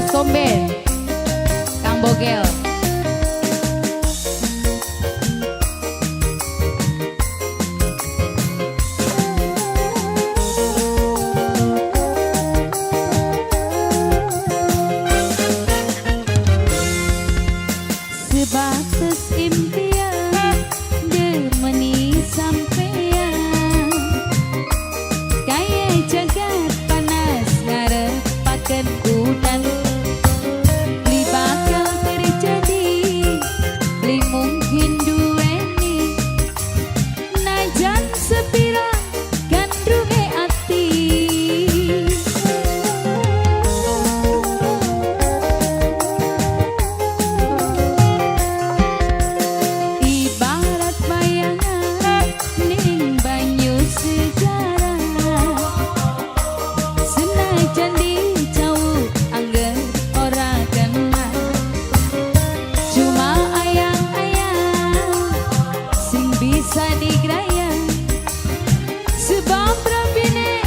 Komben, Kang Bogel. Sebatas impian demeni sampean, kaya jagat panas ngarepaken udan. Beli bakal terjadi, beli mungkin duweni, najan sepira gandrunge ati. Ibarat bayangan ning banyu segara, senajan dijauh angger ora kena. Cuma ayang-ayang sing bisa digrayang, sebab rabine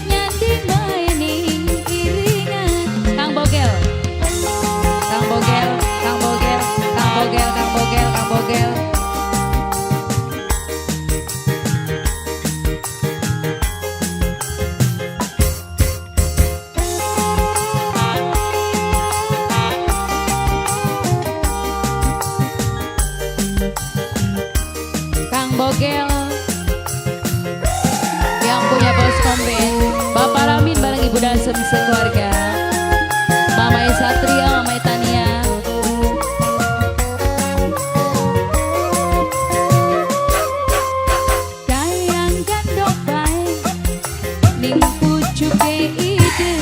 nyanding bae ning iringan. Kang Bogel, Kang Bogel, Kang Bogel, Kang Bogel, Kang Bogel, Kang Bogel. Kang Bogel yang punya bos komben, Bapak Ramin bareng Ibu Dasem sekeluarga, Mama Satria, Mama Tania. Kayang gandok bae ning pucuke ide,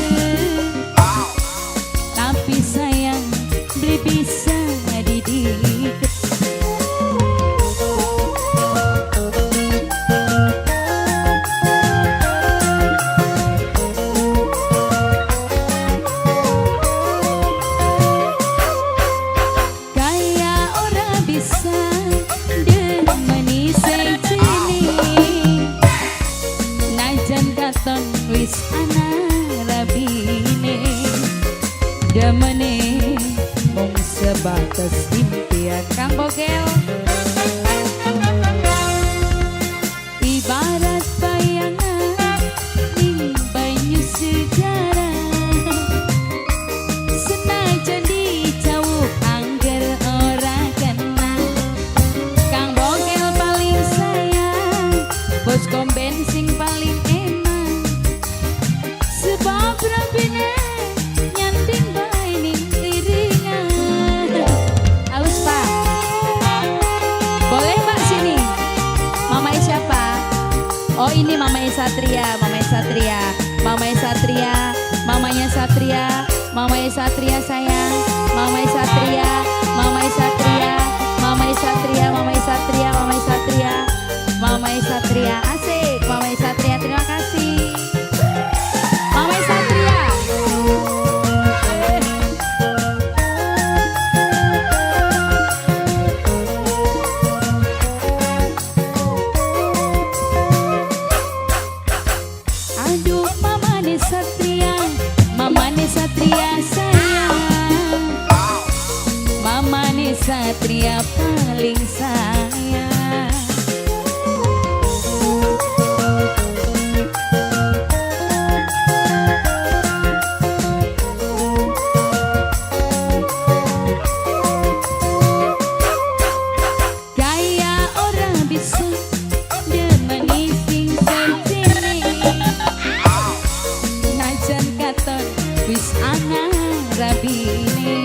tapi sayang beli bisa dididik. Kaya ora bisa demeni sejene, najan katon wis ana rabine. Demene mung sebatas impian. Kang Bogel. Ibarat bayangan ning banyu segara, senajan dijauh angger ora kena. Kang Bogel paling sayang, bos komben sing paling enak, sebab rabine nyanding bae ning iringan. Halus Pak, boleh Mbak sini. Mamai siapa? Oh ini Mamai Satria, Mamai Satria, Mamai Satria, Mamanya Satria, Mamai Satria sayang, Mamai Satria, Mamai Satria, Mamai Satria, Mamai Satria, Mamai Satria, Mamai Satria, asik, Mamai Satria, terima kasih. Mamai Satria. Aduh mamane Satria, mamane Satria sayang, mamane Satria paling sayang. Kaya ora bisa demeni sing sejene, najan katon wis ana rabine.